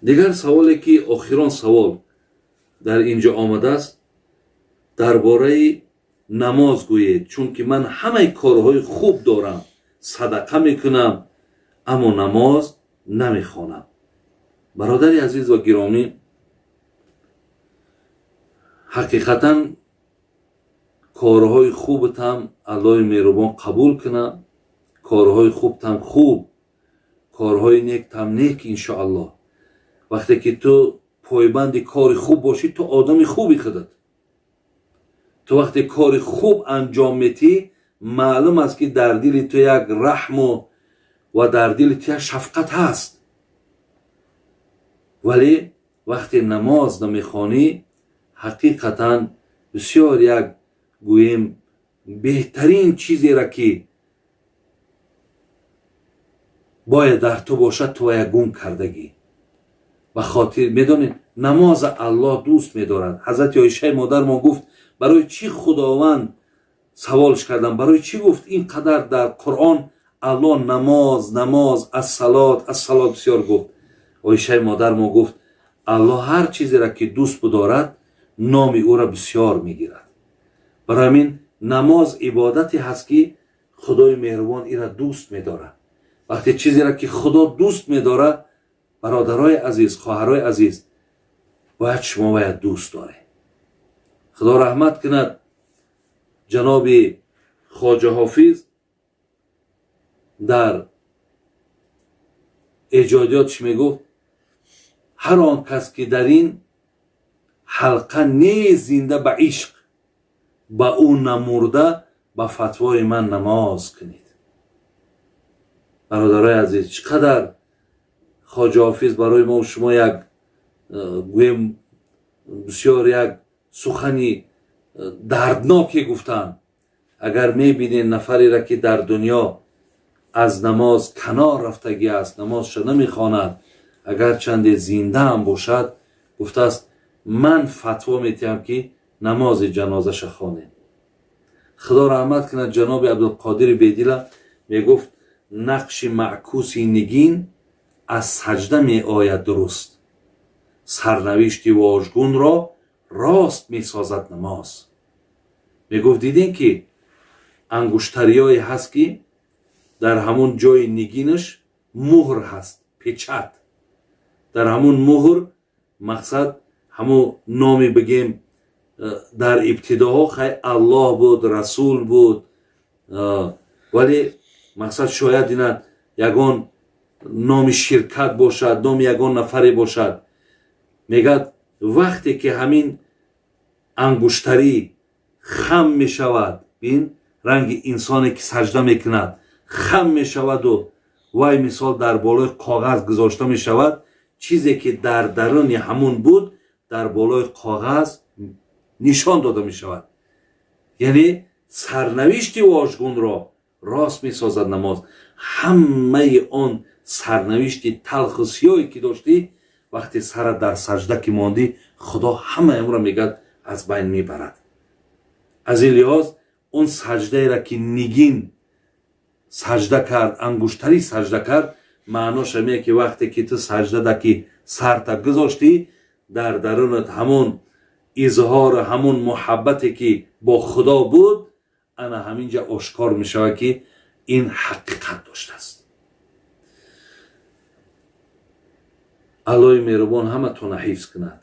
Дигар саволе, ки охирон савол дар ин ҷо омадааст, дар бораи намоз гӯед, чунки ман ҳамаи корҳои хуб дорам, садақа мекунам, аммо намоз намехонам. Бародари азиз ва гиромӣ, ҳақиқатан корҳои хубатам Аллоҳи меҳрубон қабул кунад, корҳои хубтам хуб, корҳои нектам нек, иншоаллоҳ. Вақте ки ту пойбанди кори хуб бошӣ, ту одами хуби худат. Ту вақте кори хуб анҷом метӣ, маълум аст, ки дар дили ту як раҳму ва дар дили ту як шафқат ҳаст. Вале вақте намоз намехонӣ, ҳақиқатан бисёр як, гӯем, беҳтарин чизеро, ки бояд дар ту бошад, ту як гум кардагӣ. Ба хотир медонед, намоза Аллоҳ дӯст медорад. Ҳазрати Оишаи модармон гуфт, барои чӣ Худованд, саволш кардам, барои чӣ, гуфт, ин қадар дар Қуръон Аллоҳ намоз, намоз, ассалот, ассалот бисёр гуфт? Оишаи модармон гуфт: «Аллоҳ ҳар чизеро, ки дӯст бидорад, номи ӯро бисёр мегирад». Барои ҳамин намоз ибодате ҳаст, ки Худои меҳрубон ира дӯст медорад. Вақте чизеро, ки Худо дӯст медорад, бародарои азиз, хоҳарои азиз, бояд шумо бояд дӯст доред. Худо раҳмат кунад ҷаноби Хоҷа Ҳофиз, дар эҷодиётш мегуфт: «Ҳар он кас, ки дар ин ҳалқа нест зинда ба ишқ, ба ӯ намурда ба фатвои ман намоз кунед». Бародарои азиз, чӣ қадар Хоҷа Ҳофиз барои мо шумо як, гӯем, бисёр як сухани дардноке гуфтанд. Агар мебинед нафареро, ки дар дунё аз намоз канор рафтагӣ аст, намозша намехонад, агарчанде зиндаам бошад, гуфтааст, ман фатво метиҳам, ки намози ҷанозаша хонем. Худо раҳмат кунад ҷаноби Абдулқодири Бедила, мегуфт: «Нақши маъкуси нигин аз саҷда меояд дуруст, сарнавишти вожгунро рост месозад намоз». Мегуфт: «Дидем, ки ангуштариёе ҳаст, ки дар ҳамун ҷои нигинаш муҳр ҳаст, печать. Дар ҳамун муҳр, мақсад, ҳамун номи, бигем, дар ибтидоҳо хай Аллоҳ буд, Расул буд, вале мақсад шояд ина ягон номи ширкат бошад, номи ягон нафаре бошад». Мегӯяд, вақте ки ҳамин ангуштарӣ хам мешавад, бин, ранги инсоне, ки саҷда мекунад, хам мешаваду вай, мисол, дар болои коғаз гузошта мешавад, чизе, ки дар даруни ҳамун буд, дар болои коғаз нишон дода мешавад. Яъне сарнавишти вожгунро рост месозад намоз. Ҳамаи он сарнавишти талху сиёҳе, ки доштӣ, вақте сара дар саҷда ки мондӣ, Худо ҳамаи онро, мегӯяд, аз байн мебарад. Аз ин лиҳоз он саҷдаеро, ки нигин саҷда кард, ангуштарӣ саҷда кард, маънош ҳамее, ки вақте ки ту саҷдада ки сарта гузоштӣ, дар дарунат ҳамон изҳори ҳамон муҳаббате, ки бо Худо буд, ана ҳамин ҷа ошкор мешавад, ки ин ҳақиқат доштааст. Аллоҳи меҳрубон ҳаматона ҳифз кунад.